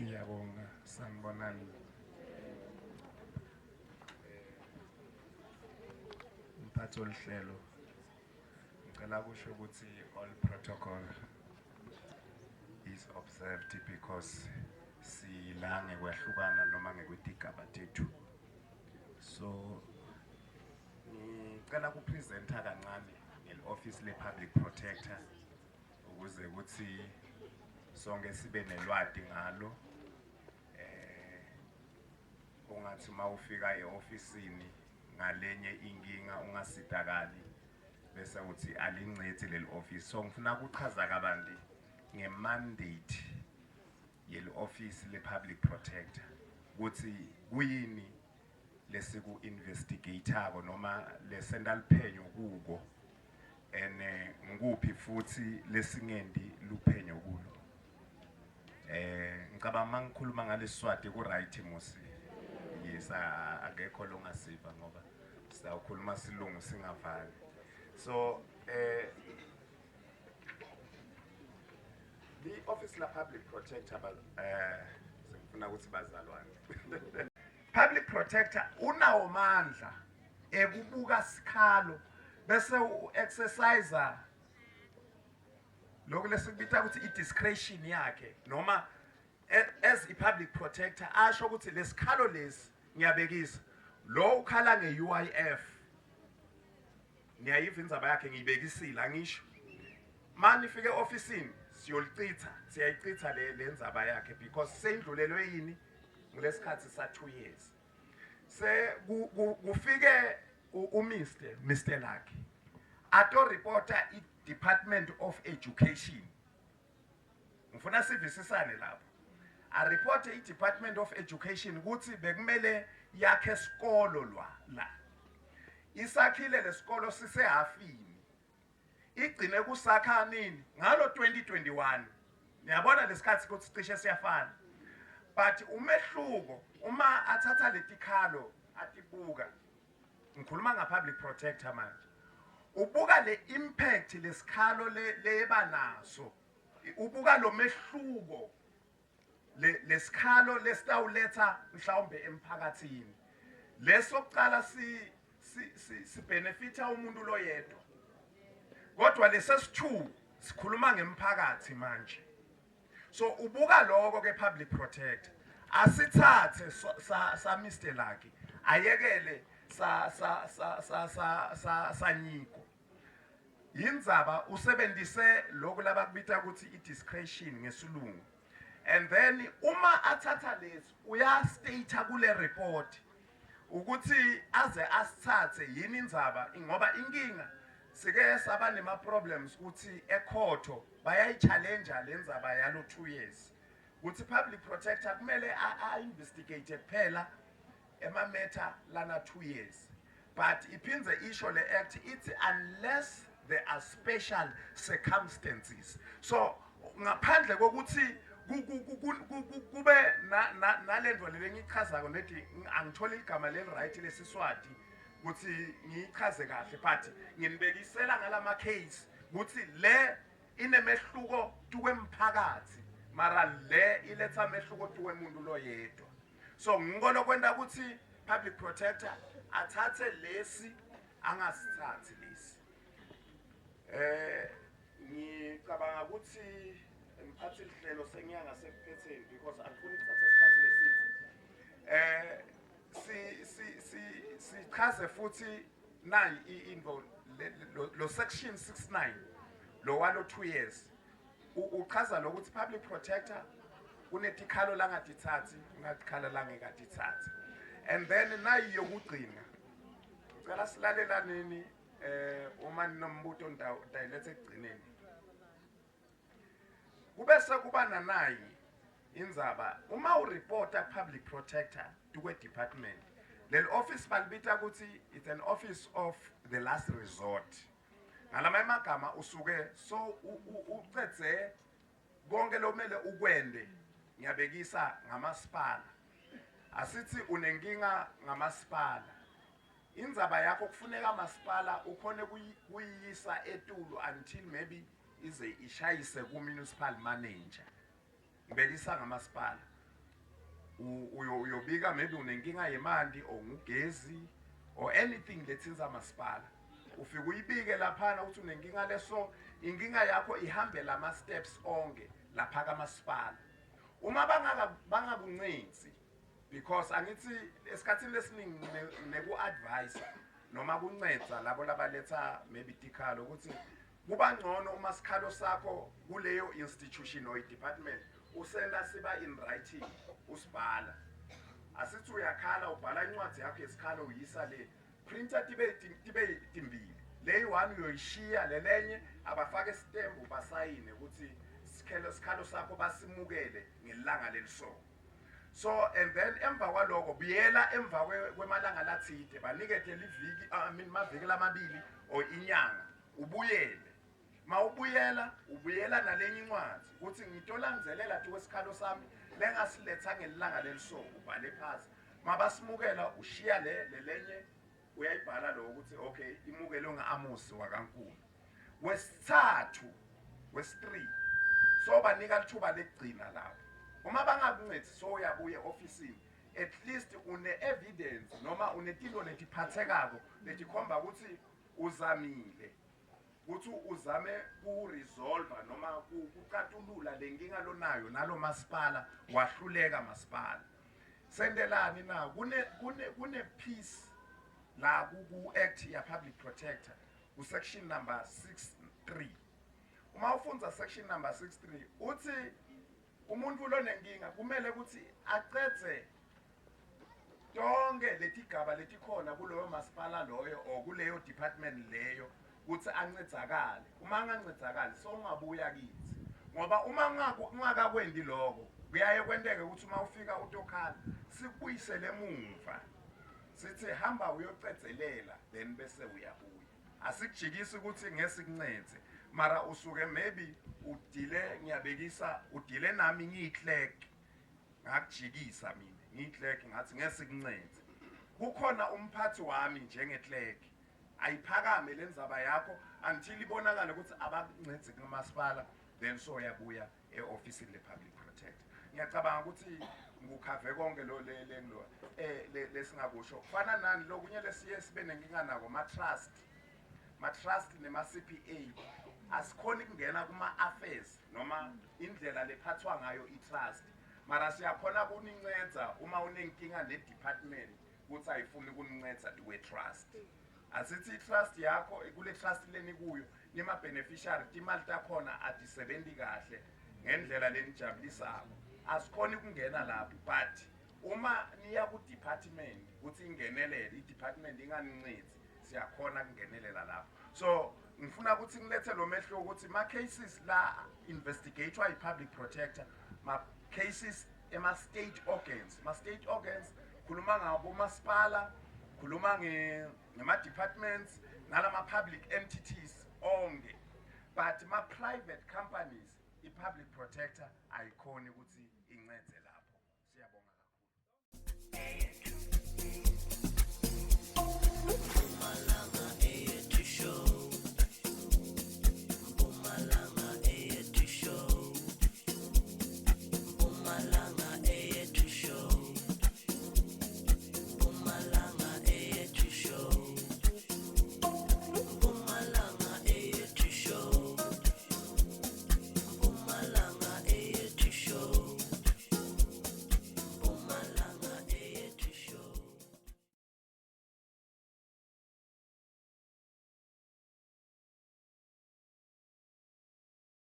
Siyabonga, sanibonani. Mphathi woluhlelo, ngicela kusho ukuthi all protocol is observed because sila ngekwehlukana noma ngekwetigaba tethu. So ngicela kupresenta kancane ngel-office le-public protector ukuze ukuthi sonke sibe nelwati ngalo. Ungathi uma ufika e-ofisini ngalenye inkinga ungasidakali bese uthi alincedi leli office. So ngifuna ukuchaza kabanti nge-mandate yeli office le-public protector ukuthi kuyini lesiku-investigatako noma lesenta luphenyo kuko and ngikuphi futhi lesingendi luphenyo kulo. Ngicabanga mangikhuluma ngalesiswati ku right musi. Yes, akekho longasiva ngoba sawukhuluma silungu singavali. So the office la public protector ba sengifuna ukuthi bazalwane. Public protector unawo mandla ekubuka sikhalo bese u-exercise lokhu lesikubita ukuthi i-discretion yakhe noma as i-public protector asho ukuthi lesikhalo lesi ngiyabekisa lo ukhala nge-UIF ngiyayiva indzaba yakhe ngiyibekisile angisho mani ifike e-ofisini siyolichitha siyayichitha le le ndzaba yakhe because seyindlulelwe yini ngilesikhathi sa 2 years se kufike uMr Mr Lucky ato reporter i Department of Education. Ngifuna sivisisane lapho. A report i Department of Education ukuthi bekumele yakhe isikolo lwa la. Isakhile lesikolo sisehafini. Igcine kusakha nini? Ngalo 2021. Niyabona lesikhathi ukuthi cishe siyafana. But umehluko uma athatha letikhalo atibuka, ngikhuluma nga public protector manje, ubuka le impact lesikhalo leba naso, ubuka lo mehluko lesikhalo lesitawuletha mhlawumbe emphakathini. Lesokuqala si si benefita umuntu loyedwa, kodwa lesesithu sikhuluma ngemphakathi manje. So ubuka lokho ke public protector, asithathe sa sa Mr Lucky ayekele sa sa sa sa sa sa sanyiko yindzaba usebenzise lokhu labakubita ukuthi i-discretion ngesilungu. And then uma athatha lesi uya state kule report ukuthi aze asithathe yini indzaba, ngoba inkinga sike saba nema problems ukuthi ekhotho bayayi-challenge le ndzaba yalo 2 years ukuthi public protector kumele a-investigate kuphela ema-matter lana 2 years. But iphinze isho le act ithi unless there are special circumstances. So ngaphandle kokuthi kube nalento le engiyichazako nethi angitholi igama leli right lesiswati ukuthi ngiyichaze kahle, but nginibekisela ngalama case ukuthi le inemehluko tukwemphakathi mara le iletha amehluko tukwemuntu loyedwa. So ngikolo kwenta ukuthi public protector athathe lesi angasithathi lesi. Ngicabanga ukuthi mphathi lihlelo sengiya ngasekuphetheni because angifuni ukuthatha isikhathi lesithe. Sichaze futhi nayi into lo section 69 lo walo 2 years uchaza lokuthi public protector kunetikhalo langatithathi kunatikhalo langekatithathi. And then nayi yokugcina ngicela silalelaneni uma ninombuto ndayiletha ekugcineni. Kubese kuba nanayi indzaba uma ureporta public protector tukwe department, leli office balibita ukuthi it's an office of the last resort. Ngalama emagama usuke so ucedze konke lomele ukwende. Ngiyabekisa ngamasipala, asithi unenkinga ngamasipala, indzaba yakho kufuneka masipala ukhone kuyiyisa etulo until maybe ize ishayise ku municipal manager. Ngibekisa ngamasipala. Uyobika maybe unenkinga yemanti or ngugezi or anything lethinza masipala, ufike uyibike laphana ukuthi unenkinga leso. Inkinga yakho ihambela ama steps onke lapha kamasipala. Uma bangaka bangakuncinsi, because angithi esikhathini lesiningi neku-advise noma kunceda labo labaletha maybe tikhalo ukuthi kuba ngcono uma sikhalo sakho kuleyo institution or department usenda siba in writing, usibhala. Asithi uyakhala, ubhala incwadi yakho yesikhalo, uyisa le printer, tibe timbili, le one uyoyishiya, lelenye abafake isitembu basayine ukuthi sikhalo sakho basimukele ngelanga leliso. So and then emva kwaloko buyela emva kwemalanga lathide, banikete liviki, I mean maviki lamabili or inyanga, ubuyele. Mawubuyela, ubuyela nalenye incwadi ukuthi ngitolandzelela tikwesikhalo sami lengasiletha ngelanga leliso, ubhale phasi. Mabasimukela, ushiya le lelenye, uyayibhala lo ukuthi okay, imukelwe nga-Amosi wakaNkulu. Wesithathu, wesi-3, so banika lithuba lekugcina lapho. Uma bangakuncedi, so uyabuya e-ofisini, at least une-evidence noma unetinto letiphathekako letikhomba ukuthi uzamile, ukuthi uzame ku-resolve noma kucatulula le nkinga lonayo nalo masipala, wahluleka masipala. Sendelani na kune piece la ku act ya public protector ku section number 63. Uma ufundza section number 63, uthi umuntu lonenkinga kumele ukuthi acedze tonke letigaba letikhona kuloyo masipala loyo or kuleyo department leyo ukuthi ancedzakale. Uma angancedzakali, so ungabuya kithi, ngoba uma ungakakwendi lokho, kuyaye kwenteke ukuthi uma ufika utokhala, sikubuyisele emuva, sithi hamba uyocedzelela, then bese uyabuya. Asikujikisi ukuthi ngesikuncedze, mara usuke maybe udile, ngiyabekisa, udile nami ngiyi-clerk, ngakujikisa mina ngiyi-clerk, ngathi ngesikuncedze. Kukhona umphathi wami njenge-clerk, ayiphakame le ndzaba yakho until ibonakale ukuthi abakuncedzi kumasipala, then so yabuya e-ofisini le-public protector. Ngiyacabanga ukuthi ngukhave konke lo le le lo lesingakusho. Kufana nani lokunye lesiye sibe nenkinga nako, ma-trust, ma-trust nema-CPA, asikhoni kungena kuma-affairs noma indlela lephathwa ngayo i-trust, mara siyakhona kunincedza uma unenkinga ne-department ukuthi ayifuni kunincedza kwe-trust. Asithi i-trust yakho, kule trust leni kuyo nima-beneficiary, timali takhona atisebenzi kahle ngendlela lenijabulisako, asikhoni kungena lapho, but uma niya ku-department ukuthi ingenelele, i-department inganincedzi, siyakhona kungenelela lapho. So ngifuna ukuthi ngilethe lo mehluko ukuthi ma-cases la investigatwa i-public protector, ma-cases ema-state organs. Ma-state organs khuluma ngabo masipala, khuluma ngema-departments nalama-public entities onke, but ma-private companies i-public protector ayikhoni ukuthi incedze lapho. Siyabonga kakhulu.